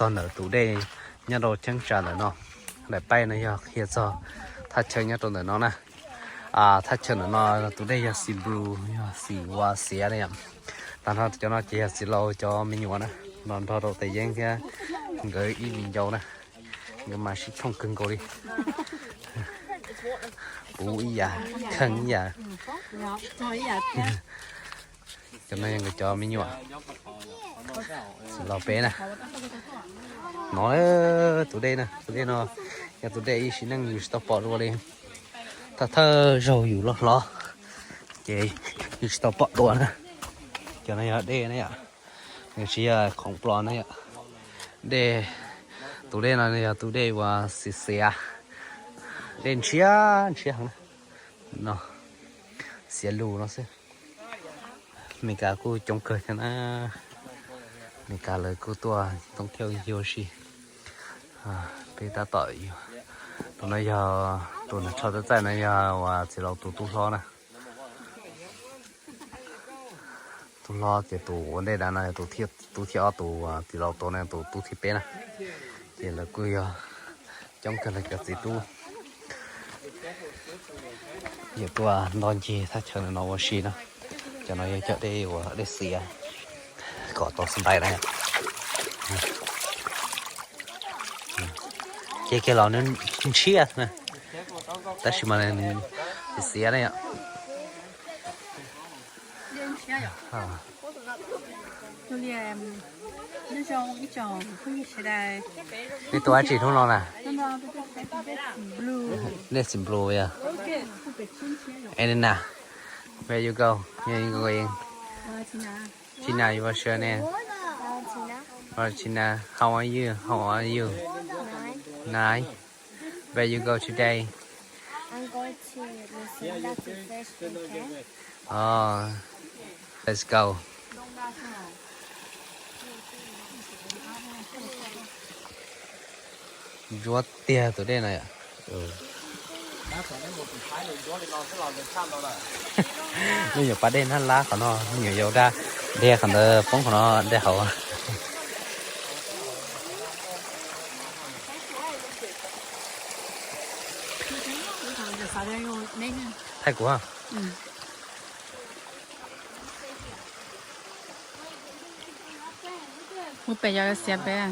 txog ntawm tus dej nyob rau cheeb tsam ntawm no. Daim paib no yog qhia txog thaj chaw nyob rau ntawm no na. Thaj chaw ntawm no tus dej yog xim nplu, yog xim uas xiav na yom. Tag nrho cov no ces yog txiv laus cov me nyuam na, los nrog rau tais yeeb thiab nkawd ib viv ncaus na. Nkawd mas sib thooj kawg nkaus li. Puv ib yam, kheej ib yam. Cov no yog nkawd cov me nyuam, txiv laus peb na. No tus dej na, tus dej no yog tus dej ib sim neej yus tsis tau pom dua li. Thawj thawj zaug yus loj hlob ces yus tsis tau pom dua na. Cov no yog dej na yom, nws tsis yog khoom plos na yom. Dej, tus dej no yog tus dej uas xiav xiav, dej ntshiab ntshiab heev na. No, xiav lus no xwb. Meskas kuj coob kawg thiab na. Meskas lawv kuj tuaj toob thiab yug si. Peb tab tom, tus no yog, tus nws rho txaij txaij no yog uas txiv laus tus tub hlob na. Tub hlob ces tus ua ntej dav no yog tus tub thib ob, tus txiv laus tus no tus tub thib peb na. Ces lawv kuj yog coob kawg lawv cov txiv tub. Yuav tuaj nto ncig thaj chaw no ua si na. Cov no yog cov dej uas dej xiav kom tau xab ntais na. Ces kiag los nws ntshiab na, tab sis mas nws xiav na yom. Nej tuaj dab tsi hnub no na? Dej xim nplu yog. Elena, where you go? Where you going? Tina, what's your name? Valentina. Valentina, how are you? How are you? Nine. Nine. Where you go today? I'm going to Lucinda to fish with her. Oh, let's go. Ntsuab tiag tus dej no yom. Lub nyuam pas dej nab lab qhov no, nyuam yaus dab, dhia qhov ntawd poob qhov no dej hauv. Thaij kuv. Mus pem yog xiav pem.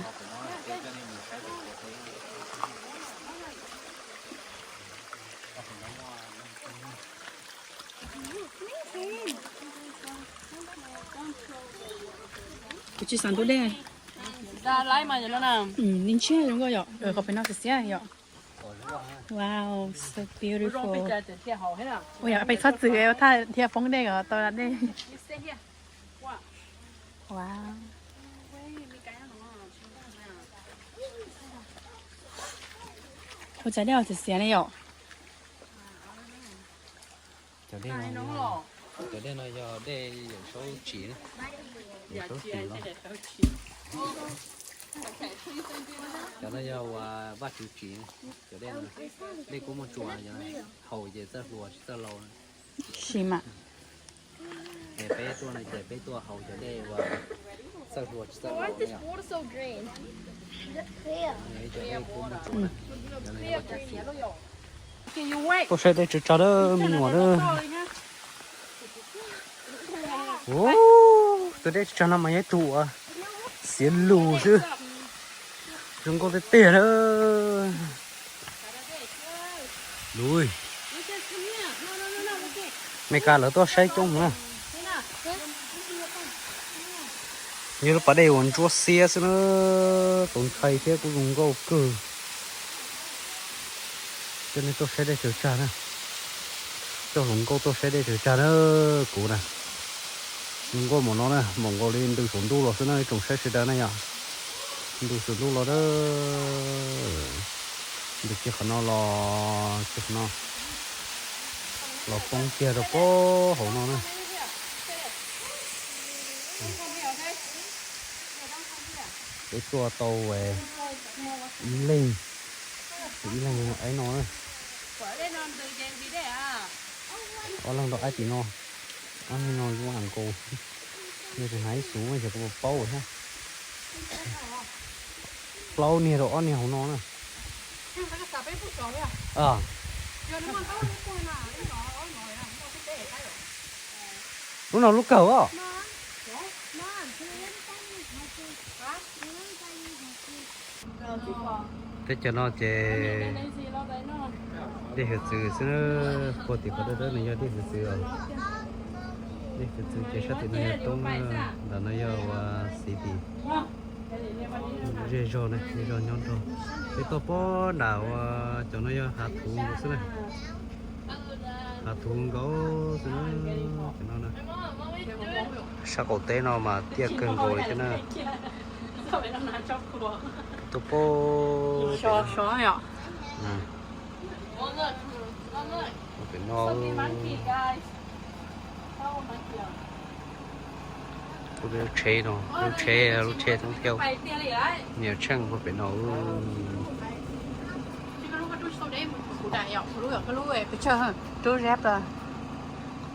Kuv tsis xav ntub dej. Li ntshiab zoo nkauj yom, qhov pem no xiav xiav yom. Wow, so beautiful. Ua yog peb txhob txwm thaj dhia poob dej kom tau da dej. Wow. Ua cas dej xiav xiav ne yom. Cov dej no, cov dej no yog dej Yawm Saub tsim, Yawm Saub tsim los. Cov no yog uas Vajtswv tsim, cov dej no, dej kub muaj tsuas, haus ces txawj hluas tsis txawj laus. Sim mas. Es peb tuaj no ces peb tuaj haus cov dej uas txawj hluas tsis txawj laus. Tuaj saib dej tsawg tsawg na me nyuam na. Tus dej tsawg tsawg no mas yog ib tug uas xiav lus xwb. Zoo nkauj tiag tiag na. Lus, Meskas lawv tuaj saib coob na. Yog lub pas dej uas ntsuab xiab xwb na, txaus ntshai thiab kuj zoo nkauj kawg. Coj nej tuaj saib dej tsawg tsawg na. Coj hluas nkauj tuaj saib dej tsawg tsawg na, kuv na. Zoo nkauj npaum no na, npaum nkaus li ntws saum ntuj los xwb na ib tsoom saib sawv daws na yom. Ntws saum ntuj los na. Ntws kiag qhov no los kiag qhov no, los poob kiag rau pem hauv no na. Peb tuaj tau ib leeg, ib leeg aib no na. Ob leeg tau aib tim no, ob leeg no zoo am nkaus. Yog tsis hnav ib xuv ces kuv puas paub thiab. Plaub niag rau ob niag hauv no na. Lub no lub kawg os. Teb chaws no ces dej hiav txwv xwb na. Puag tim qhov dawb dawb no yog dej hiav txwv os. Dej hiav txwv ces sab tim no yog roob, ntawm no yog ua city. Zej zog na, zej zog nyob nrog. Peb toj pob nram ua cov no yog hav thuv nkaus xwb na. Hav thuv nkaus xwb na. Cov no na. Sab qaum teb no mas tiaj kawg nkaus li thiab na. Tuaj pob pem no. Lub tsheb no, lub tsheb, lub tsheb thoob thiab. Niam tsheej puag pem no.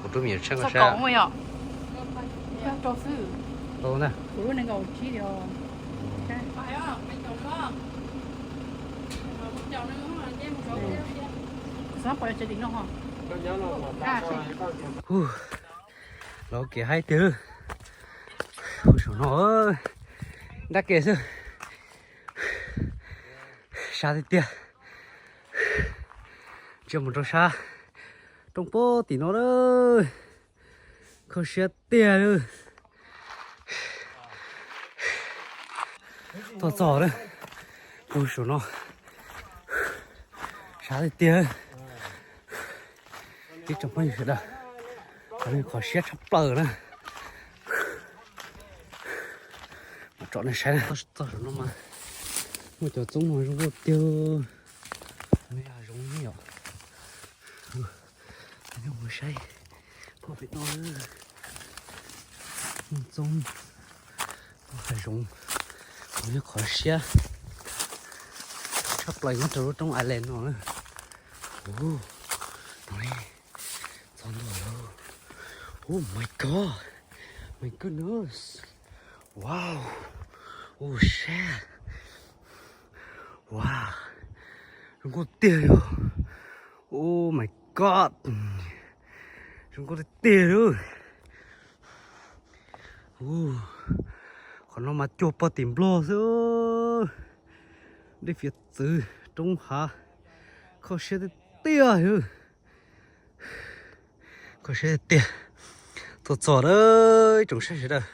Kuv rub me nyuam tsheej sab. Tau na. Hu, los kev haib tiag. Hu, saum no dab ke xwb. Sab tiag tiag. Ntsia mus rau sab roob pob tim no lawm. Kho siab tiag li. Tuaj txog lawm. Hu, saum no sab tiag tiag. Ib tsoom phooj ywg sawv daws, qhov no qhov siab tshaj plaws na. Mas tsom nej saib na, txog saum no mas muaj cov txoob no zoo nkauj tiag. No yog hav zoov yom. Mus saib puag pem no, muaj txoob, muaj hav zoov, qhov no yog qhov siab tshaj plaws nyob rau lub roob Ireland no na. Hu, no li, txog ntua lawm. Oh my God, my goodness. Wow. Oh shit. Wow. Zoo nkauj tiag li. Oh my God. Zoo nkauj tiag tiag li. Hu, qhov no mas cuag pog tim Nplog xwb. Dej hiav txwv, roob hav, kho siab tiag tiag li. Kho siab tiag tiag. Tuaj txog lawm ib tsoom saib sawv daws.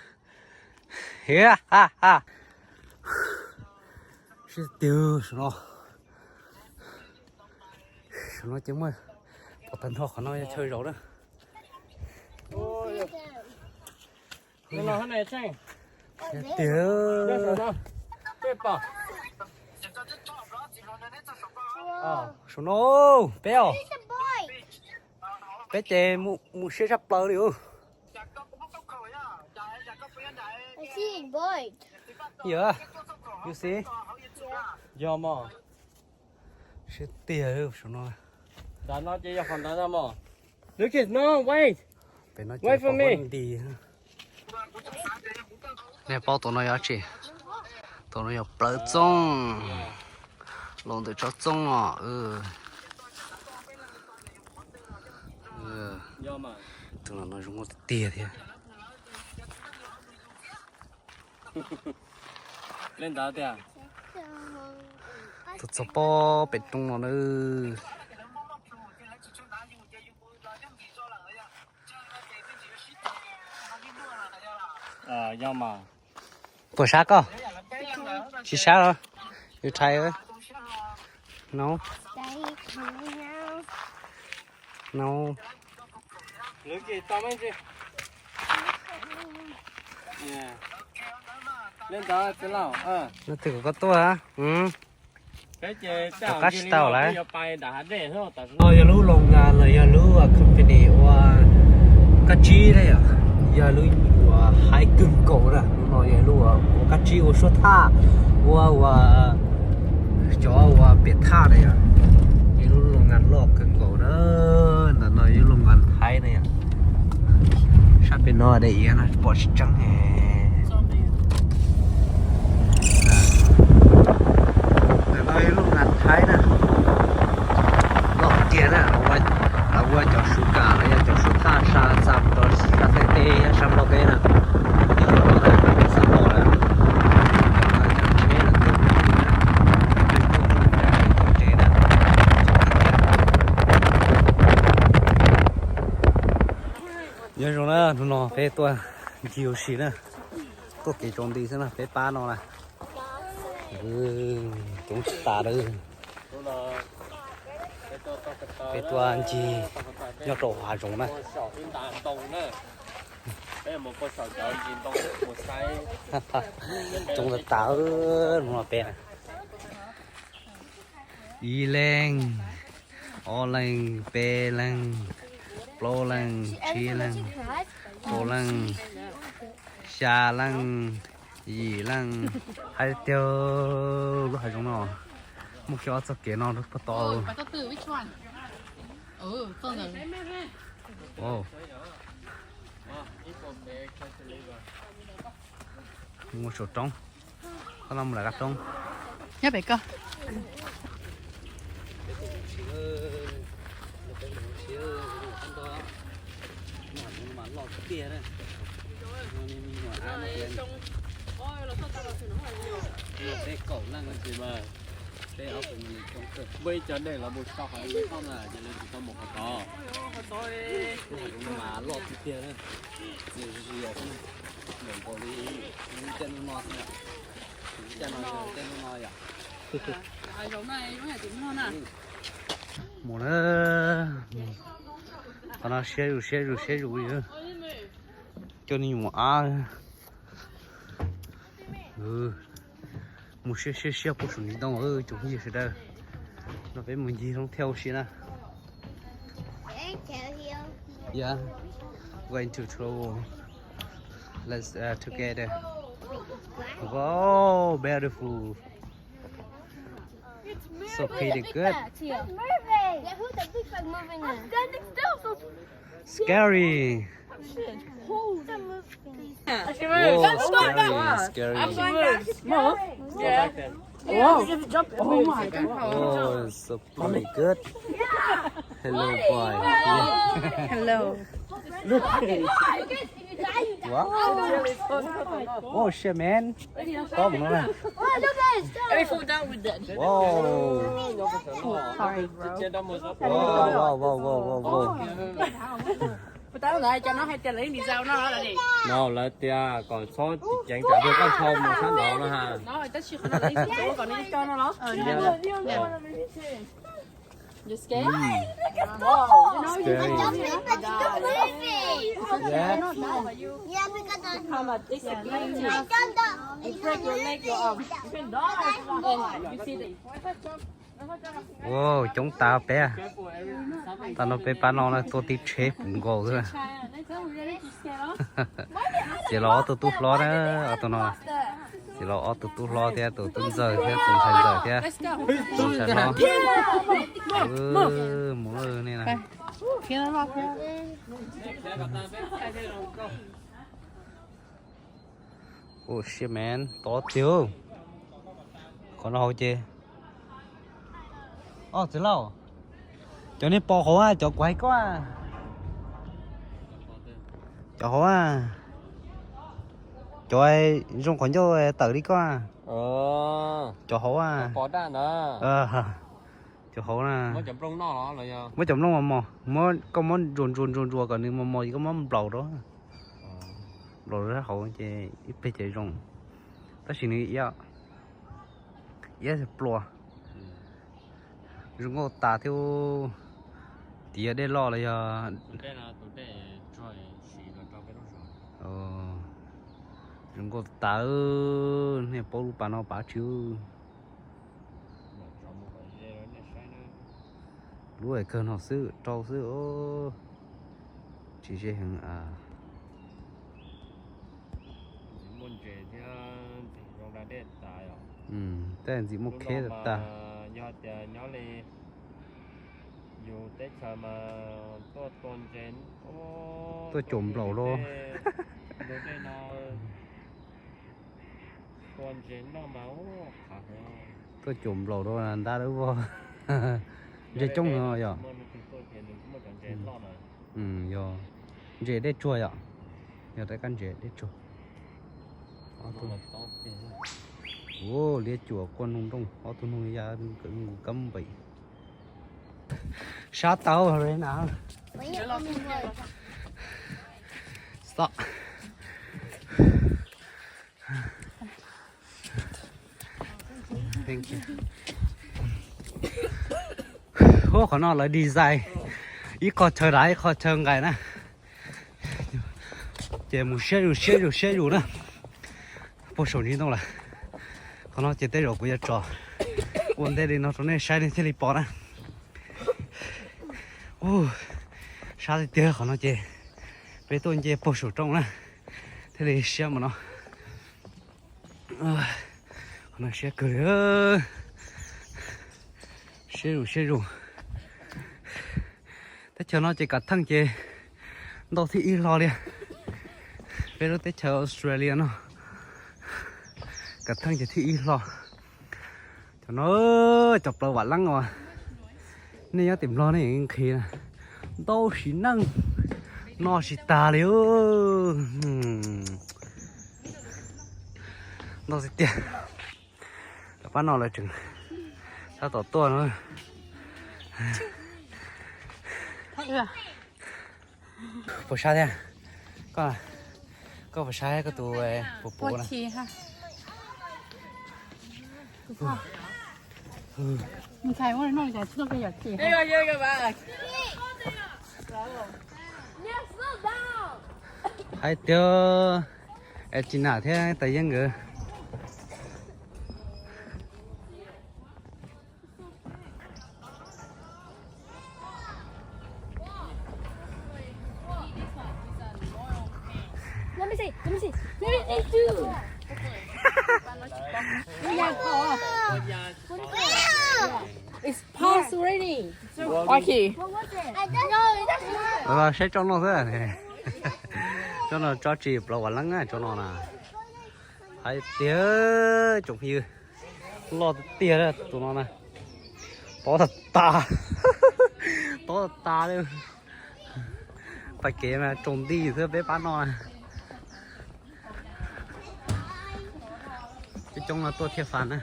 Hiab ha ha. Siab tiag saum no. Saum no ces muaj, pom tag nrho qhov no yog chaw zaum na. Siab tiag. Saum no peb os. Peb ces mus siab tshaj plaws li os. Yog, you see? Yog mog. Siab tiag saum no. Ntawm no ces yog qhov ntawd no mog. Look at, no, wait. Pem no ces pom huab nti. Nej paub tus no yog dab tsi? Tus no yog plawv txooj. Los ntawm tsob txooj os. Tus no zoo nkauj tiag tiag thiab. Tuaj txog pob pem roob no na. Puas sab koj? Tsis sab los? You try. No. No. Leej twg kom koj tuaj? Rov qab tsis tau lawm. No yog lub loos nkas los yog lub company ua kab tsib na yom. Yog lub uas haib kawg nkaus na. Lub no yog lub uas ua kab tsib, ua suab thaj, ua ua cov uas piam thaj na yom. Yog lub loos nkas loj kawg nkaus na. Ntawm no yog lub loos nkas haib na yom. Sab pem no daim iav no pom tsis tseeb. Hnub no peb tuaj ncig ua si na, tuaj kev tsaus nti xwb na, peb pab no na. Coob tas lawm. Peb tuaj ncig nyob rau hav zoov na. Coob tas tas, hnub no peb na. Ib leeg, ob leeg, peb leeg, plaub leeg, tsib leeg, kaum leej, xya leej, yim leej. Hais tiag, lub hav zoov no muaj kiag ob txoj kev no puag ta. Muaj saum roob, qhov no mus lawm qab roob. Nyob pem koj. Peb kaum leej, peb ob tug coob kawg. Muaj ib co dej los mus so qhov no, yog li tsis tau mus qhov tod. Lub hav zoov no mas loj tiag tiag na, txias zias xwb na, npaum nkaus li lub caij ntuj no xwb na. Lub caij no yog caij ntuj no yom. Mus na, qhov no siab zus siab zus siab zus li. Coj me nyuam ab mus siab siab siab puag saum ntsis ntoo. Tsoom phooj ywg sawv daws, no peb mus ncig zoov thiab ua si na. Yeah, going to travel. Let's uh, together. Wow, beautiful. So pretty, good. It's moving. Yeah, who's the big flag moving? I'm standing still, so scary. Whoa, scary, scary. Whoa. Oh my God. Oh, it's so pretty, good. Hello, boy. Hello. Wow. Oh shit, man. Có một nó nè. Wow. Wow, wow, wow, wow, wow. Tab ntawd cov no hais tias lawv ib ntsis zau no los li. No lawv tias kom txhob ceev tsam rau koj nthau mus sab nraud no ha. No tab sis qhov no lawv ib ntsis zau kom nws coj no los. You scared? Mm. Scary. Yeah. It break your leg, your arm. You see the Wow, coob tas peb. Tam no peb pab no na, tuaj tib tsheb puv nkaus xwb. Txiav los ob tug tub hlob na, ob tug no. Txiav los ob tug tub hlob thiab tus tub ntxawg thiab tus ntxhais ntxawg thiab tus ntxhais hlob. Mus lawm nej na. Oh shit, man, to tiag. Qhov no hauv ces. Os, txiv lauj, cov nej pom hauv a, cov kuv hais koj a. Cov hauv a, cov zoo qhov ncauj tawm li koj a. Cov hauv a. Cov hauv na. Muab cov nplooj mos mos, koj muab ntsuas ntsuas ntsuas ntsuas kom nws mos mos ces koj muab nplaum rau. Nplaum rau sab hauv ces ib pliag ces zoo. Tab sis nws iab, iab pluas. Zoo nkauj tas thiab. Tias yog dej loj los yog. Zoo nkauj tas, nej paub lub pas no pas tsi. Lub kawg no xwb rau xwb. Tsis ze heev. Tej ntxim muaj kheb tag. Yog tias nyob li yus teb chaws mas tuaj tua ntses, tuaj caum nplaum rau. Tus dej no tua ntses noj mas qhav heev. Tuaj caum nplaum rau ntab dawb vog. Ntses coob no yom. Yog ntses dej tsuag yom. Yog rov qab ntses dej tsuag. Ua liab cuam quaj noog nrooj, ob tug noog ya nkus kab npem. Sab tau na. Thank you. Ub, qhov no lawv design ib qho chaw dav ib qho chaw nqaim na. Ces mus siab zus siab zus siab zus na. Puag saum ntsis ntoo lawm. Qhov no ces tej zaum kuv yuav tso ua ntej li no rau nej saib nej thiaj li pom na. Ub, sab tiag tiag qhov no ces peb tuaj nce puag saum roob na thiaj li siab mas no. Qhov no siab kawg li. Siab zus siab zus. Teb chaws no ces kav theej ces ntau thib ib hlo li. Peb lub teb chaws Australia no kav theej ces thib ib hlo. Cov no, cov plaws vam leeb uas nej nyob tim Nplog nej yeej nqhis na, ntau tsis neej, noj tsis tag li. Ntau tiag tiag. Pab no lawv tseem tab tom tuaj no. Puas sab thiab? Koj, koj puas sab koj tus puas puv na? Hais tias es Tina thiab Tais Yeeb nkawd. Let me see. Let me see. Let me see too. Yeah, Paul. It's past already. Archie. What was it? I don't know. Saib tsob no xwb. Tsob no tsob tsis plaub vam leeb na, tsob no na. Hais tias tsoom phooj ywg, loj tiag tiag tus no na. Tob tas tas, tob tas tas li. Pais kev mas tsaus nti xwb peb pab no na. Coob coob no tuaj thiaj fas na.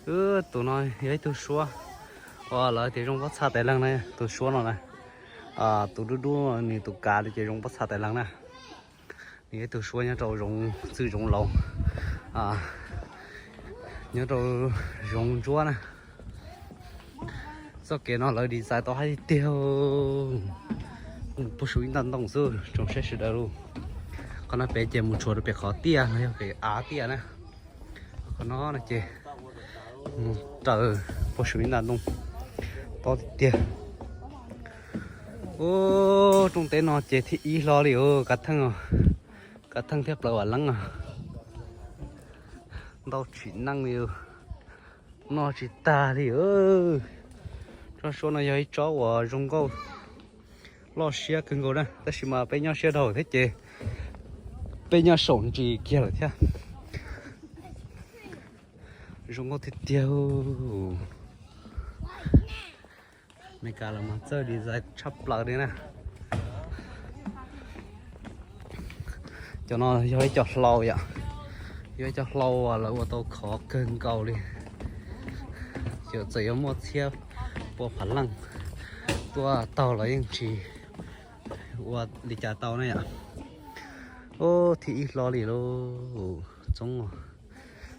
Tus no yog ib tug suab uas lawv tias zoo pob txha tais leeg na, tus suab no na. Tus dub dub nws tus kav li ces zoo pob txha tais leeg na. Nws yog ib tug suab nyob rau zoov txwj zoov laus, nyob rau zoov ntsuab na. Txoj kev no lawv design tau haib tiag tiag. Puag saum ib nta ntoo xwb, tsoom saib sawv daws lauj. Qhov no pem ces mus tshuam rau pem qhov tiaj no yog pem av tiaj na. Qhov no no ces mus raws puag saum ib nta ntoo, tob tiag tiag. Ub, rooj teb no ces thib ib hlo li os, kav theej, kav theej thiab plaws vam leeb os. Ntau tsim neej li, noj tsis tag li. Tsob suab no yog ib tsob uas zoo nkauj loj siab kawg nkaus na, tab sis mas peb nyob siab dhau thiab ces peb nyob saum ntsis kiag lawm thiab. Zoo nkauj tiag tiag. Meskas lawv mas txawj design tshaj plaws li na. Cov no yog ib co hlau yom, yog ib co hlau uas lawv ua tau khov kawg nkaus li. Ces txawm yuav muaj txhiab pua phav leej tuaj taug los yeej tsis ua li cas tau ne yom. Ub, thib ib hlo li lauj, txoob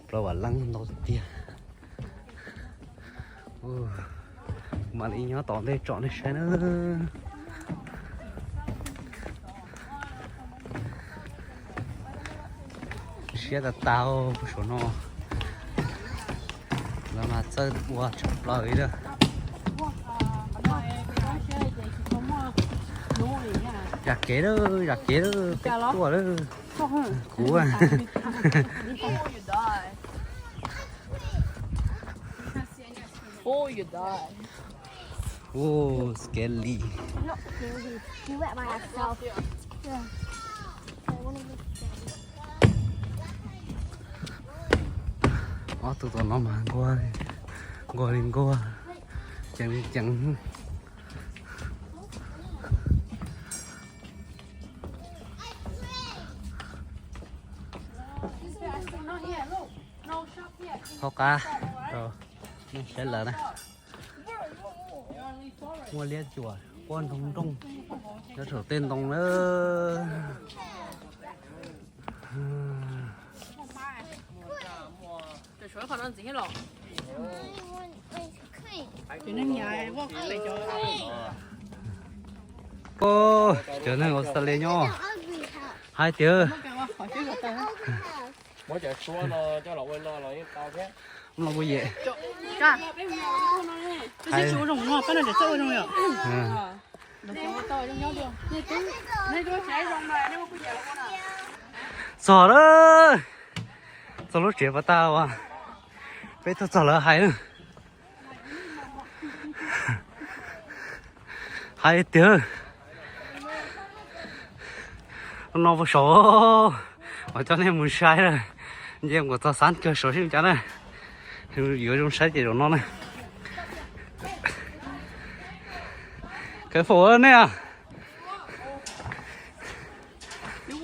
plaws vam leeb ntau tiag. Mam li nyob tom ntej tsom nej saib na. Siab tas tas puag saum no. Lawv mas txawj ua tshaj plaws li lawm. Zam kev lawm, zam kev lawm, peb tuaj lawm. Kuv. Ub, scary. Ob tug tom no mas nquag, nquag li nquag, ceev li ceev. Hauv qab rau nej saib lawv na. Muaj liab cuam. Ua nroog nroog, nyob saum tej ntoo na. Cov neeg Australia nyob hais tias, muab cov suab no coj los ua no los yeej tau thiab. Mloog kuj yem. Txog lawm, txog lub tsev pas tag uas peb tuaj txog lawm hais na. Hais tiag, no puas saud, kuv coj nej mus saib na. Nce nkaus txog xab kawg saud sib cas na. Yuav zoo saib ces zaum no na. Careful nej.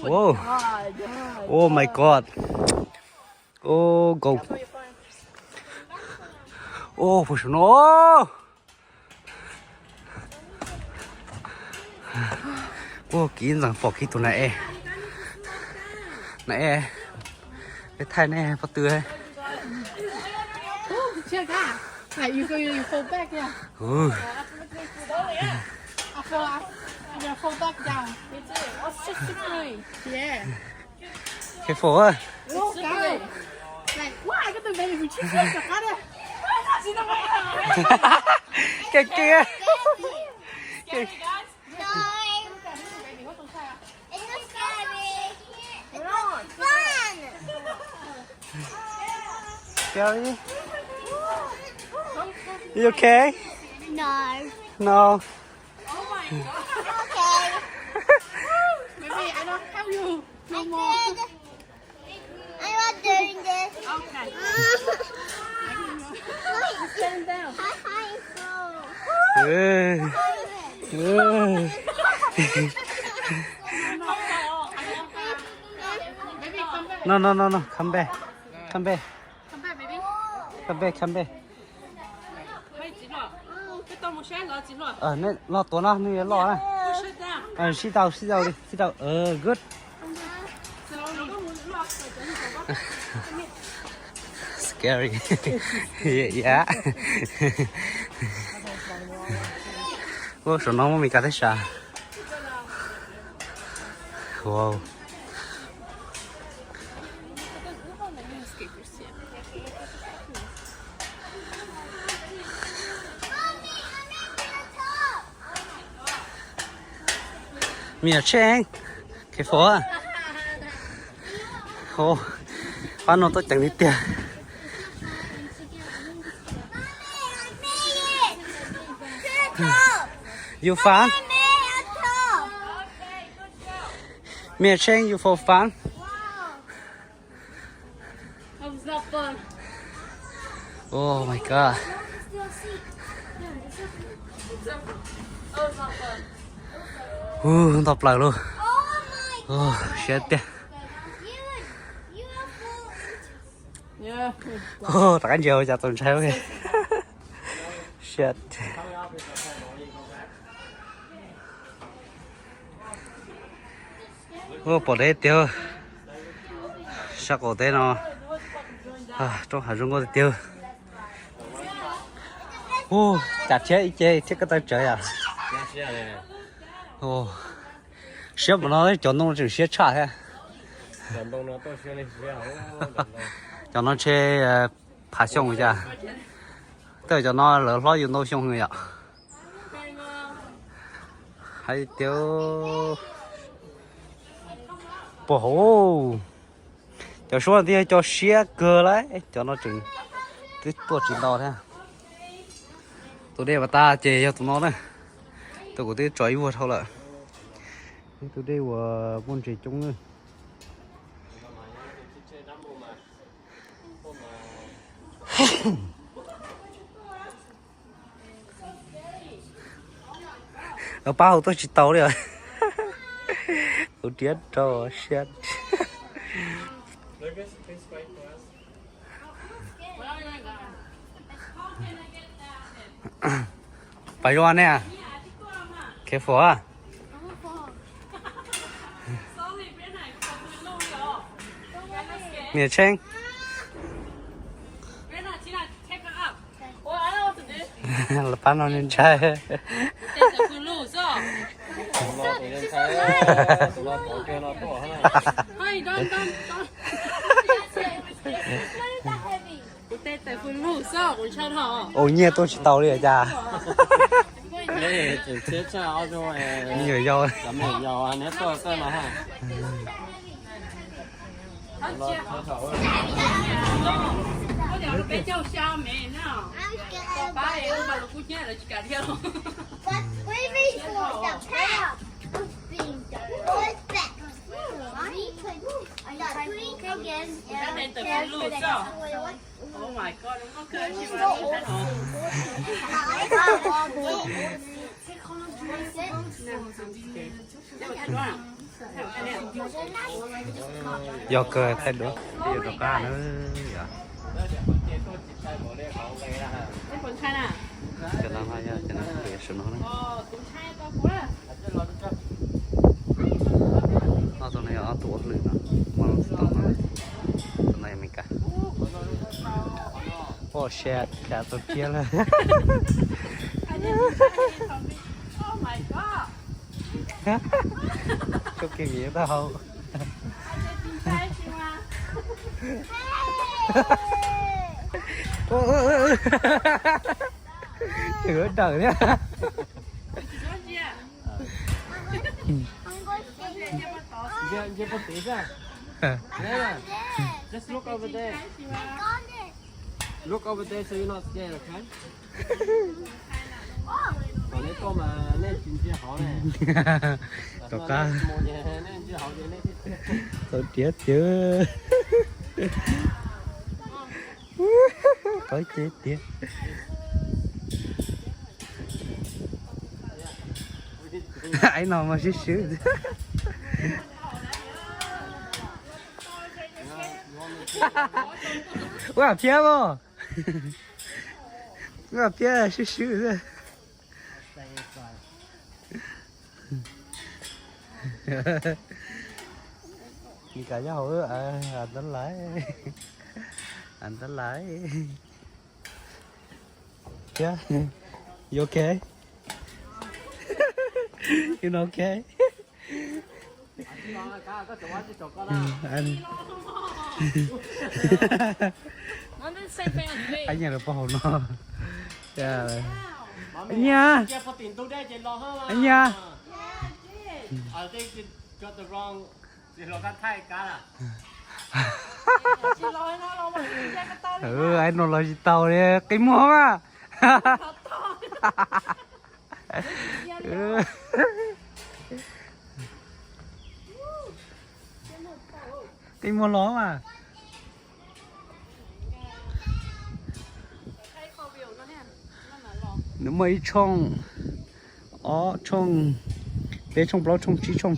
Oh, oh my God. Oh, go. Oh, puas saum no. Ua kiv ntxeem pom kiv tus na e. Na e, peb thaij nej pob tw. Careful. Kev kev. Scary? You okay? No. No. Okay. Maybe I don't help you no more. I'm not doing this. Okay. Stand down. Hi, hi, hi. No, no, no, no. Come back. Come back. Come back, baby. Come back, come back. Nej loj tuav no, nej yuav loj na. Sit down, sit down, sit down. Good. Scary. Yeah. Ua saum no muaj Meskas thiab sav. Wow. Mia Cheng, careful. Pab no tuaj ceev li tiag. You fun? Mia Cheng, you for fun? Oh my God. Ntau plaws lauj. Siab tiag. Rov qab ntsia ua cas txaus ntshai. Siab. Ua pom deb tiag. Sab qaum teb no roob hav zoo nkauj tiag tiag. Ua cas thiab ib ce thiab ko taw tsawv yom. Siab npaum no cov ntoo tseem siab tshaj thiab. Cov no ntshe phav xyoo cas. Tej cov no lawv hlob yus ntau xyoo yom. Hais tias pom hauv cov suab no twb yog cov siab kawg lawm, cov no tseem twb tuaj tsis ntau thiab. Tus dej pas tas ces yog tus no na, tus kuv twb tso ib vuag dhau lawm. Ib tus dej uas muaj ntses coob na. Pab hauv tuaj tsis tau li os. Kuv riam rau siab. Pais zoo ne. Careful. Niam Tsheej. Lawv pab no ntshai. Ua nyiaj tuaj tsis tau li cas. Nyuam yaus. Yog kawg thaij duab, yuav rov qab na. Cov no yog cov no, saum no na. Ob tug no yog ob tug ua hauj lwm no, mus tsis tau no. Tus no yog Meskas. Pom xya xya tau tiag lawm. Txoj kev vim tau hau. Chwv dawm thiab. Just look over there. Look over there so you're not scared, okay? Kom nej tuaj mas nej tsis ntsia hauv ne. Tom qab. Nej ntsia hauv ces nej thiaj tau tiav tiav. Qhov ces tiav. Aib no mas sib swb. Ua phiab os. Ua phiab sib swb. Ni kav yog hauv, an tab lais, an tab lais. Yeah. You okay? You not okay? Anh Nhi lawv pom hauv no. Anh Nhi, anh Nhi. Aib no los tsis tau li, qi muag mas. Qi muag los mas. Nws muaj ib tshooj, ob tshooj, peb tshooj, plaub tshooj, tsib tshooj.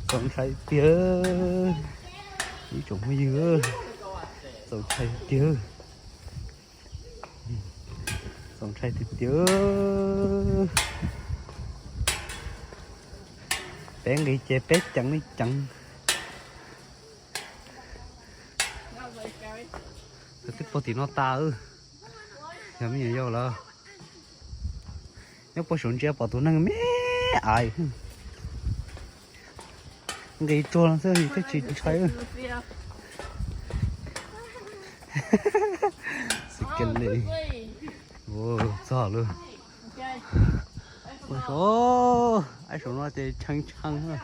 Txaus ntshai tiag. Ib tsoom phooj ywg, txaus ntshai tiag. Txaus ntshai tiag tiag. Peb nqis ces peb ceev li ceev. Twb puag tim no tas. Yog me nyuam yaus lawm. Nyob puag saum ntsia pom tus neeg me ais. Nqis tsuag xwb thiaj tsis ntshai. Xi ke li. Txog lawm. Ua, aib saum no ces tshee tshee.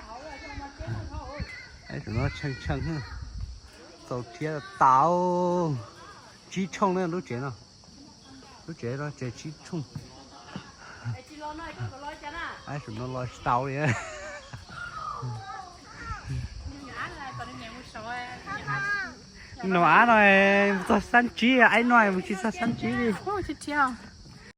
Aib saum no tshee tshee. Txaus thiab tau. Tsib tshooj na lub tsev no. Lub tsev no tsev tsib tshooj. Aib saum no los tsis tau li. Nus av no mus txog xab tsib, aib no mus tsis txog xab tsib li.